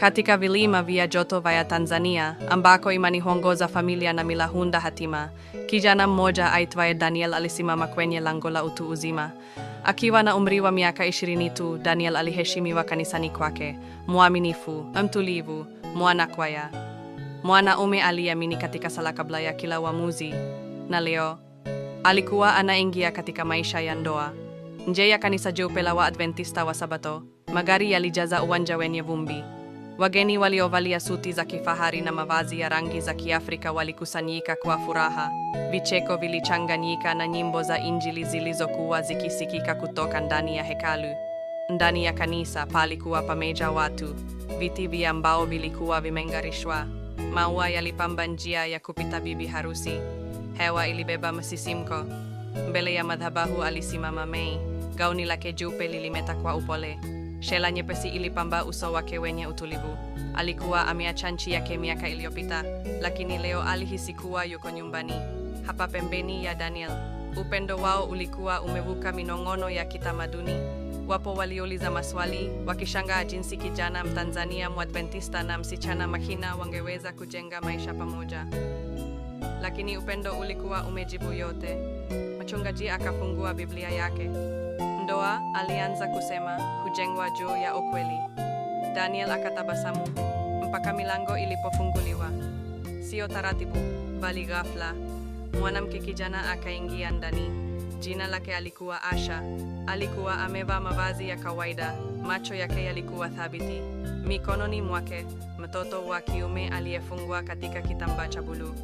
Katika vilima vya joto vya Tanzania, ambako imani huongoza familia na mila huunda hatima, kijana mmoja aitwaye Daniel alisimama kwenye lango la utu uzima. Akiwa na umri wa miaka 20 tu, Daniel aliheshimiwa kanisani kwake, mwaminifu, mtulivu, mwanakwaya, mwanaume aliyeamini katika sala kabla ya kila uamuzi. Na leo alikuwa anaingia katika maisha ya ndoa. Nje ya kanisa jeupe la Waadventista wa Sabato, magari yalijaza uwanja wenye vumbi. Wageni waliovalia suti za kifahari na mavazi ya rangi za Kiafrika walikusanyika kwa furaha. Vicheko vilichanganyika na nyimbo za Injili zilizokuwa zikisikika kutoka ndani ya hekalu. Ndani ya kanisa palikuwa pamejaa watu. Viti vya mbao vilikuwa vimeng'arishwa. Maua yalipamba njia ya kupita bibi harusi. Hewa ilibeba msisimko. Mbele ya madhabahu alisimama Mei. Gauni lake jeupe lilimeta kwa upole. Shela nyepesi ilipamba uso wake wenye utulivu. Alikuwa ameacha nchi yake miaka iliyopita, lakini leo alihisi kuwa yuko nyumbani. Hapa pembeni ya Daniel, upendo wao ulikuwa umevuka minong'ono ya kitamaduni. Wapo waliouliza maswali, wakishangaa jinsi kijana Mtanzania Mwadventista na msichana Mchina wangeweza kujenga maisha pamoja. Lakini upendo ulikuwa umejibu yote. Mchungaji akafungua Biblia yake. Ndoa, alianza kusema, hujengwa juu ya ukweli. Daniel akatabasamu mpaka milango ilipofunguliwa. Sio taratibu, bali ghafla. Mwanamke kijana akaingia ndani. Jina lake alikuwa Asha. Alikuwa amevaa mavazi ya kawaida, macho yake yalikuwa thabiti. Mikononi mwake, mtoto wa kiume aliyefungwa katika kitambaa cha buluu.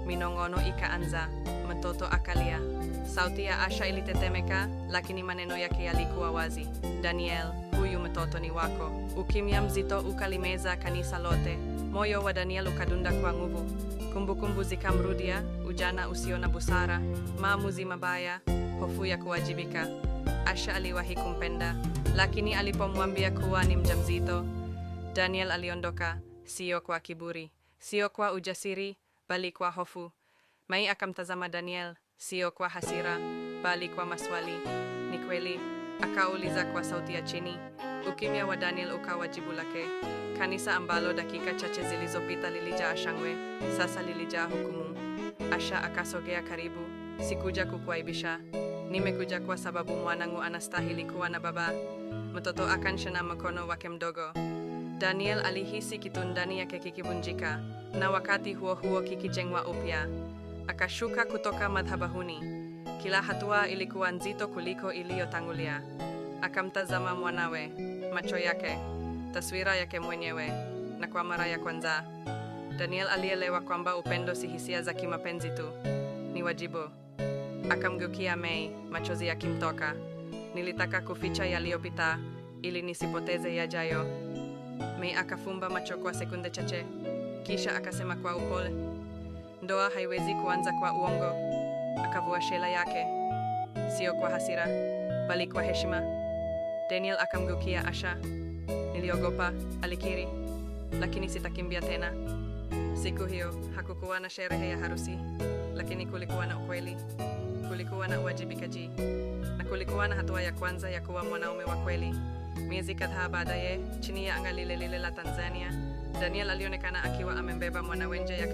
Minong'ono ikaanza, mtoto akalia. Sauti ya Asha ilitetemeka, lakini maneno yake yalikuwa wazi. Daniel, huyu mtoto ni wako. Ukimya mzito ukalimeza kanisa lote. Moyo wa Daniel ukadunda kwa nguvu. Kumbukumbu zikamrudia, ujana usio na busara, maamuzi mabaya, hofu ya kuwajibika. Asha aliwahi kumpenda, lakini alipomwambia kuwa ni mjamzito, Daniel aliondoka, sio kwa kiburi, sio kwa ujasiri, bali kwa hofu. Mai akamtazama Daniel, sio kwa hasira, bali kwa maswali. Ni kweli? Akauliza kwa sauti ya chini. Ukimya wa Daniel ukawa jibu lake. Kanisa ambalo dakika chache zilizopita lilijaa shangwe, sasa lilijaa hukumu. Asha akasogea karibu. Sikuja kukuaibisha. Nimekuja kwa sababu mwanangu anastahili kuwa na baba. Mtoto akanshana mkono wake mdogo. Daniel alihisi kitu ndani yake kikivunjika, na wakati huo huo kikijengwa upya. Akashuka kutoka madhabahuni. Kila hatua ilikuwa nzito kuliko iliyotangulia. Akamtazama mwanawe, macho yake, taswira yake mwenyewe, na kwa mara ya kwanza Daniel alielewa kwamba upendo si hisia za kimapenzi tu, ni wajibu. Akamgeukia Mei, machozi yakimtoka. Nilitaka kuficha yaliyopita ili nisipoteze yajayo. Mei akafumba macho kwa sekunde chache, kisha akasema kwa upole, ndoa haiwezi kuanza kwa uongo. Akavua shela yake, sio kwa hasira, bali kwa heshima. Daniel akamgeukia Asha. Niliogopa, alikiri, lakini sitakimbia tena. Siku hiyo hakukuwa na sherehe ya harusi, lakini kulikuwa na ukweli, kulikuwa na uwajibikaji, na kulikuwa na hatua ya kwanza ya kuwa mwanaume wa kweli. Miezi kadhaa baadaye, chini ya anga lile lile la Tanzania, Daniel alionekana akiwa amembeba mwanawe nje ya